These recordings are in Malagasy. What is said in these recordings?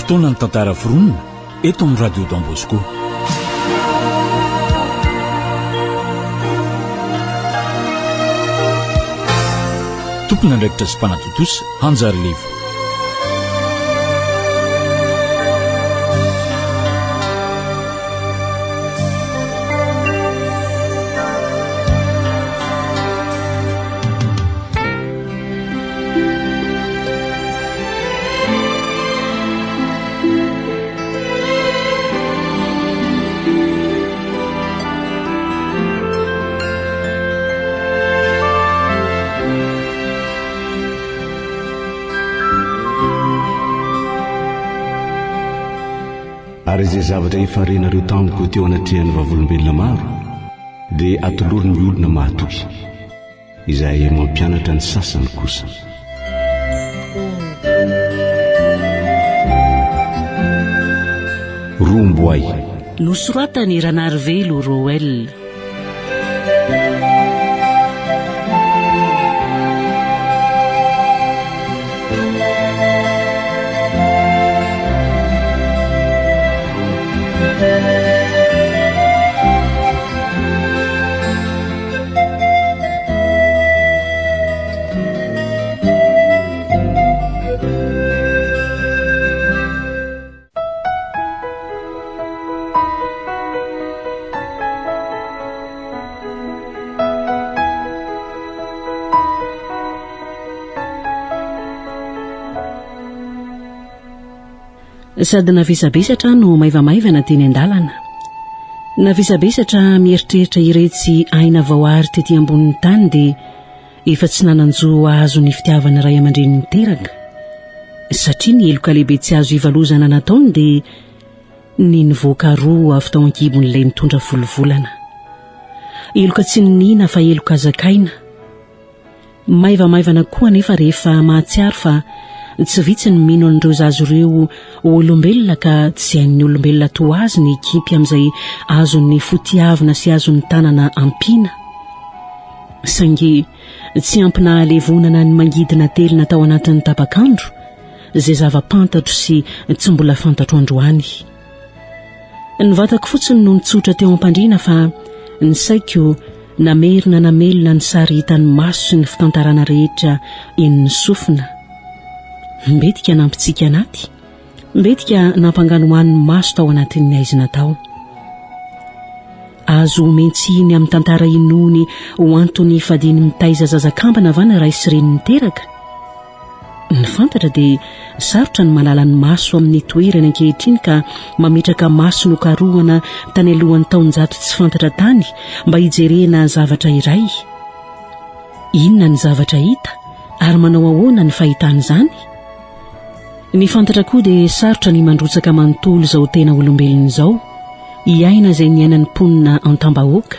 Fotoana ny tantara foronina eto amin'ny Radio Don Bosco. Tompon'andraikitra sy mpanatontosa Hanjary Livo. Ary izay zavatra efa renareo tamiko teo anatrehan'ny vavolombelona maro dia atolory ny olona mahatoky. Izay mampianatra ny sasany kosa. Romboay. Nosoratan'i Ranarivelo Roel. Sady navesabesatra no maivamaivana teny an-dalana. Navesabesatra mieritreritra iretsy aina vao ary tety ambonin'ny tany dia efa tsy nanan-jo hahazo ny fitiavan'ny ray aman-dreny niteraka. Satria ny heloka lehibe tsy azo ivalozana nataony dia ny nivoaka roa avy tao an-kibon'ilay nitondra volovolana. Heloka tsy niniana fa heloka zakaina. Maivamaivana koa anefa rehefa mahatsiaro fa tsy vitsy ny mino an'ireo zaza ireo ho olombelona ka tsy hain'ny olombelona toa azy ny hikimpy amin'izay azon'ny fo tiavina sy azon'ny tanana ampiana. Saingy tsy ampy nahalevonana ny mangidy natelina tao anatin'ny tapak'andro izay zava-pantatro sy tsy mbola fantatro androany. Ny vatako fotsiny no nitsotra teo am-pandriana fa ny saiko namerina namelona ny sary hitan'ny maso sy ny fitantarana rehetra henon'ny sofina. Mbetika nampitsiky anaty, mbetika nampanganohano ny maso tao anatin'ny haizina tao. Azo omen-tsiny amin'ny tantara inoany ho antony hifadiany mitaiza zaza kambana va ny ray sy reny niteraka? Ny fantatra dia sarotra ny manala ny maso amin'ny toerany ankehitriny ka mametraka maso nokarohana tany alohan'ny taonjato tsy fantatra tany mba hijerena zavatra iray. Inona ny zavatra hita ary manao ahoana ny fahitana izany? Ny fantatra koa dia sarotra ny mandrotsaka manontolo izao tena olombelona izao, hiaina izay niainan'ny mponina antambahoaka,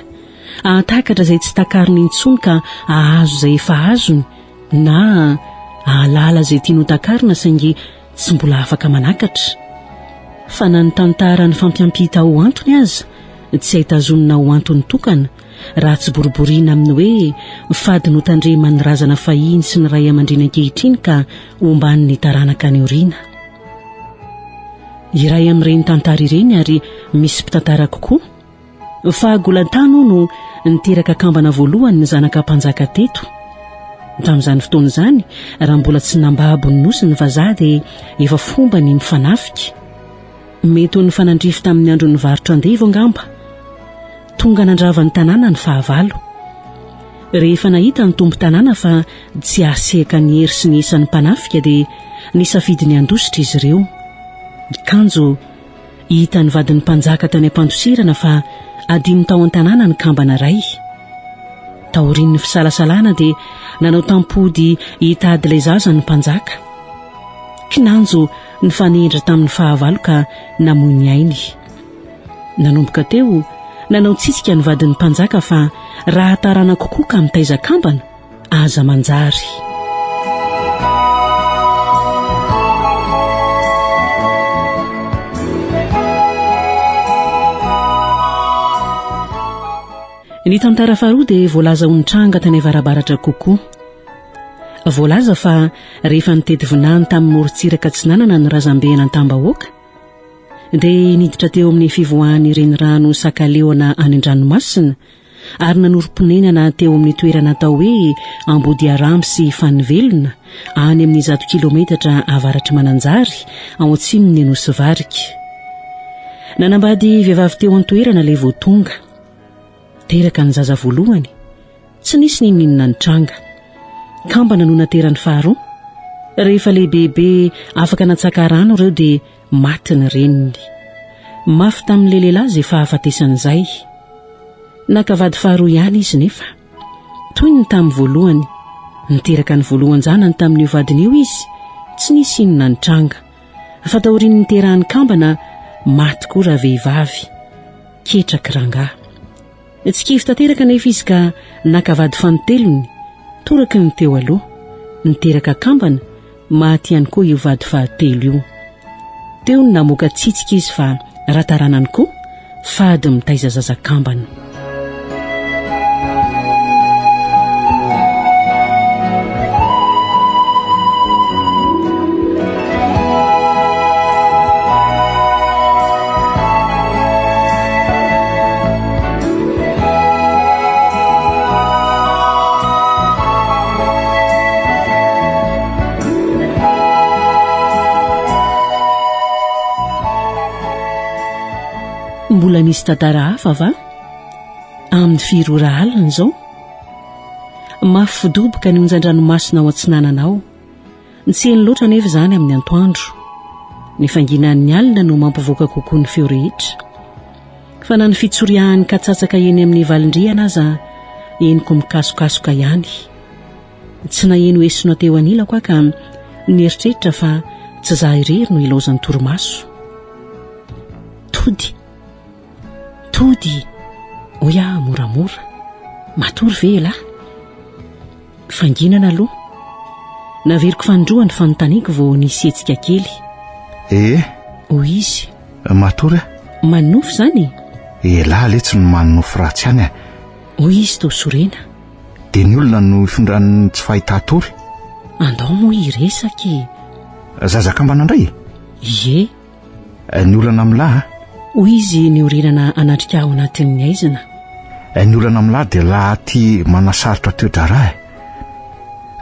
hahatakatra izay tsy takariny intsony ka hahazo izay efa azony, na hahalala izay tiany hotakarina saingy tsy mbola afaka manakatra. Fa na ny tantara nifampiampita ho antony aza tsy hay tazonina ho antony tokana raha tsy boriboriana amin'ny hoe fady notandreman'ny razana fahiny sy ny ray aman-dreny ankehitriny ka omban'ny taranaka any aoriana. Iray amin'ireny tantara ireny ary misy mpitantara kokoa. Fahagolan-tany hono niteraka kambana voalohany ny zanaka mpanjaka teto. Tamin'izany fotoana izany, raha mbola tsy nambabo ny nosy ny vazaha dia efa fomba ny mifanafika. Mety ho nifanandrify tamin'ny andron'ny varotra andevo angamba. Tonga nandrava ny tanàna ny fahavalo. Rehefa nahita ny tompon-tanàna fa tsy hahasehaka ny hery sy ny isan'ny mpanafika dia nisafidy ny handositra izy ireo. Kanjo Hitan'ny vadin'ny mpanjaka tany am-pandosirana fa adino tao an-tanàna ny kambana iray. Taorian'ny fisalasalana dia nanao tampody hitady ilay zaza ny mpanjaka. Kinanjo nifanendry tamin'ny fahavalo ka namoy ny ainy. Nanomboka teo, nanao tsitsika ny vadin'ny mpanjaka fa raha taranako koa ka mitaiza kambana, Aza manjary. Ny tantara faharoa dia voalaza ho nitranga tany avarabaratra kokoa. Voalaza fa rehefa nitety vinany tamin'ny morontsiraka atsinanana ny razambe an'Antambahoaka dia niditra teo amin'ny fivoahan'ny renirano Sakaleona any an-dranomasina ary nanorim-ponenana teo amin'ny toerana atao hoe Ambodiaramby sy Fanivelona any amin'ny zato kilometatra avaratr'i Mananjary ao atsimon'ny Nosy Varika. Nanambady vehivavy teo an-toerana ilay vao tonga. Teraka ny zaza voalohany. Tsy nisy n'inon'inona nitranga. Kambana no naterany faharoa. Rehefa lehibebe afaka natsaka rano ireo dia maty ny reniny. Mafy tamin'ilay lehilahy izay fahafatesany izay. Naka vady faharoa ihany izy nefa. Toy ny tamin'ny voalohany. Niteraka ny voalohan-janany tamin'io vadiny io izy. Tsy nisy inona nitranga. Fa taorian'ny niterahan'ny kambana, maty koa ravehivavy. Ketraky rangahy. Tsy kivy tanteraka anefa izy ka naka vady fanintelony, toraky ny teo aloha. Niteraka kambana, maty ihany koa io vady fahatelo io. Teo no namoaka tsitsika izy fa raha taranany koa, fady mitaiza zaza kambana. Mbola misy tantara hafa va? Amin'ny firy ora alina izao? Mafy fidoboka ny onjan-dranomasina ao atsinanana ao. Tsy heno loatra anefa izany amin'ny antoandro. Ny fanginan'ny alina no mampivoaka kokoa ny feo rehetra. Fa na ny fitsoriahan'ny katsatsaka eny amin'ny valindrihana aza henoko mikasokasoka ihany. Tsy naheno esona teo anilako aho ka nieritreritra fa tsy za irery no ilaozan'ny torimaso. Tody! Tody! Hoy aho moramora. Matory ve ialahy? Fanginana aloha. Naveriko fanindroa ny fanontaniako vao nisy hetsika kely. Ee. Hoy izy. Matory aho. Manonofy izany e? Elah letsy no manonofy ratsy any e. Hoy izy toa sorena. Dia ny olona no ifindran'ny tsy fahità-tory. Andao moa hiresaka e. Zaza kambana indray e? Ie. Ny olana amin'lah a. Hoy izy niorirana hanatrika ahy ao anatin'ny haizina. Ny olana amin'lah dia lah aty manasarotra toe-draharaha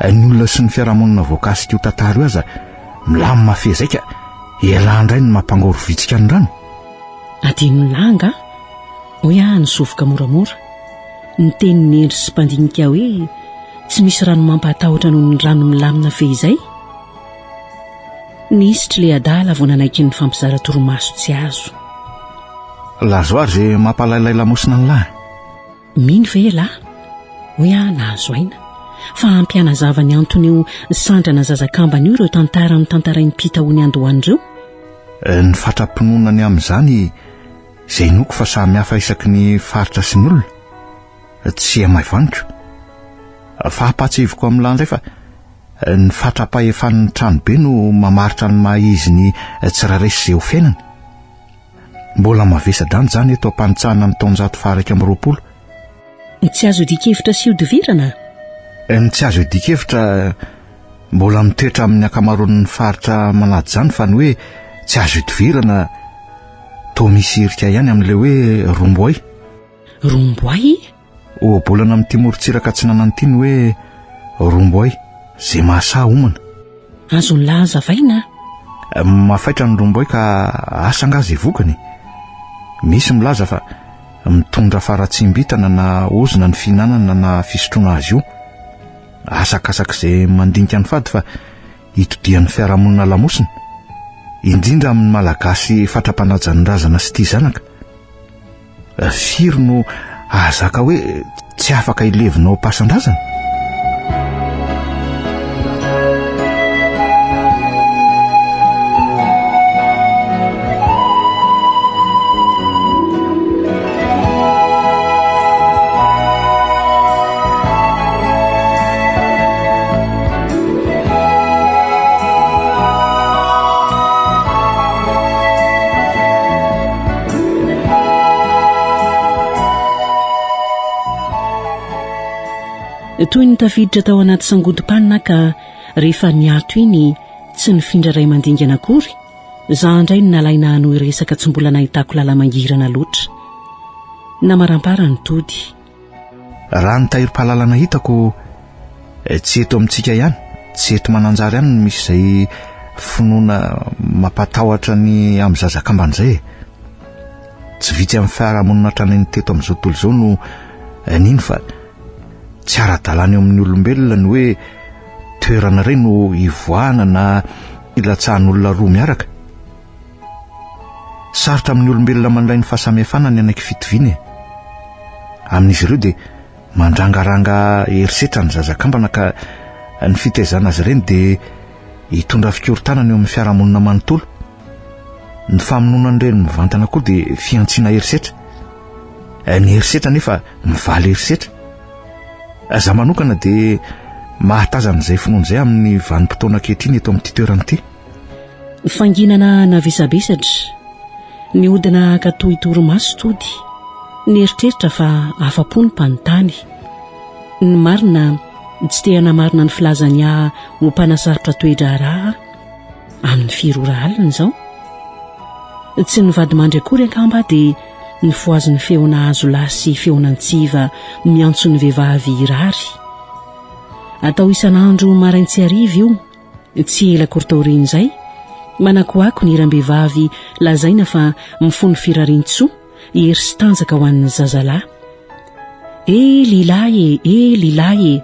e. Ny olona sy ny fiarahamonina voakasik'io tantara io aza milamina fehizay ka elah indray no mampangorovitsika ny rano. Adinon'lah angaha? Hoy aho nisovoka moramora. Niteny ny hendry sy mpandinika hoe tsy misy rano mampahatahotra noho ny rano milamina fehizay. Nisitry le adala vao nanaiky ny fampizara torimaso tsy azo. Lazao ary ze mampalailay lamosina an'lah. Mino ve elah? Hoy aho nahazo aina. Fa ampy hanazava ny anton'io sandrana zaza kambana io ireo tantara notantarain'i Pita ho niandohany ireo? Ny fatram-pinoana ny amin'izany izay inoako fa samy hafa isaky ny faritra sy ny olona, tsy hamaivaniko. Fa ampahatsiahiviko amin'lah indray fa Ny fatram-pahefan'ny tranobe no mamaritra ny maha izy ny tsirairay sy izay ho fiainany. Mbola mavesa-danja izany eto am-panitsahana ny taonjato faha-21. Ny tsy azo idian-kevitra sy ihodivirana? Ny tsy azo idian-kevitra mbola mitoetra amin'ny ankamaroan'ny faritra manaja izany fa ny hoe tsy azo ihodivirana toa misy hirika ihany amin'ilay hoe romboay. Romboay? Ohabolana amin'ity morontsiraka atsinanana ity ny hoe romboay, izay mahasahy homana. Azon'lah hazavaina? Mafaitra ny romboay ka asa angaha izay vokany e? Misy milaza fa mitondra faharatsiam-bintana na ozona ny fihinanana na fisotroana azy io. Asakasak'izay mandinika ny fady fa itodihan'ny fiarahamonina lamosina, indrindra amin'ny Malagasy fatra-panaja ny razana sy tia zanaka. Firy no hahazaka hoe tsy afaka hilevina ao am-pasan-drazana? Toy ny tafiditra tao anaty sangodim-panina ka rehefa niato iny tsy nifindra ray mandingana akory, za indray no nalaina hanohy resaka tsy mbola nahitako lala-mangirana loatra. Namarampara ny tody. Raha ny tahirim-pahalalana hitako, eh, tsy eto amintsika ihany, tsy eto Mananjary ihany no misy izay finoana mampatahotra ny amin'ny zaza kambana izay e. Tsy vitsy amin'ny fiarahamonina hatrany teto amin'izao tontolo izao no eh, nino fa tsy ara-dalàna eo amin'ny olombelona ny hoe toerana iray no ivoahana na ilatsahan'olona roa miaraka. Sarotra amin'ny olombelona mandray ny fahasamihafana ny hanaiky fitoviana e. Amin'izy ireo dia mandrangaranga herisetra ny zaza kambana ka ny fitaizana azy ireny dia hitondra fikorontanana eo amin'ny fiarahamonina manontolo. Ny famonoana ny reny mivantana koa dia fihantsiana herisetra. Ny herisetra nefa mivaly herisetra. Za manokana dia mahatazana izay finoana izay amin'ny vanim-potoana ankehitriny eto amin'ity toerana ity. Fanginana navesabesatra, nihodina haka toy torimaso tody, nieritreritra fa afa-po ny mpanontany. Ny marina, tsy te hanamarina ny filazany ahy ho mpanasarotra toe-draharaha aho. Amin'ny firy ora alina izao? Tsy nivadi-mandry akory angamba aho dia nifohazin'ny feona hazo lahy sy feon'antsiva miantso ny vehivavy hirary. Atao isan'andro marain-tsy hariva io. Tsy ela akory taorian'izay, manakoako ny hiram-behivavy lazaina fa mifono firarian-tsoa, hery sy tanjaka ho an'ny zazalahy. E lilahy e, e lilahy e,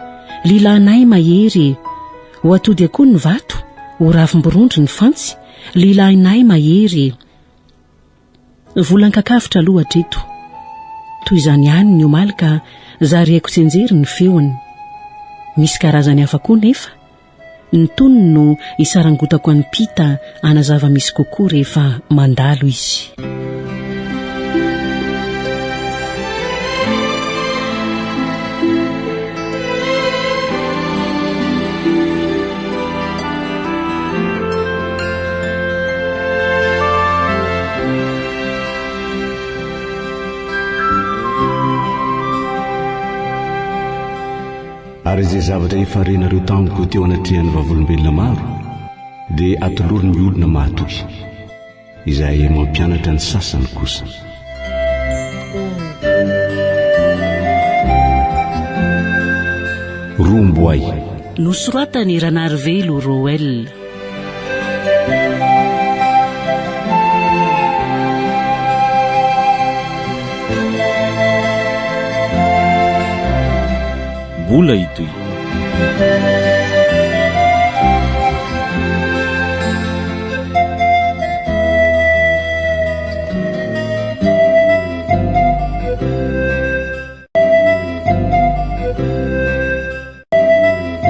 lilahinay mahery e! Ho atody akoho ny vato, ho ravim-borondry ny fantsy, lilahinay mahery e! Volan-kakavotra aloha hatreto. Toy izany ihany ny omaly ka zary haiko tsianjery ny feony. Misy karazany hafa koa nefa. Ny tonony no isarangotako an'i Pita hanazava misy kokoa rehefa mandalo izy. Ary izay zavatra efa renareo tamiko teo anatrehan'ny vavolombelona maro dia atolory ny olona mahatoky. Izay mampianatra ny sasany kosa. Romboay. Nosoratan'i Ranarivelo Roel. Mbola hitohy.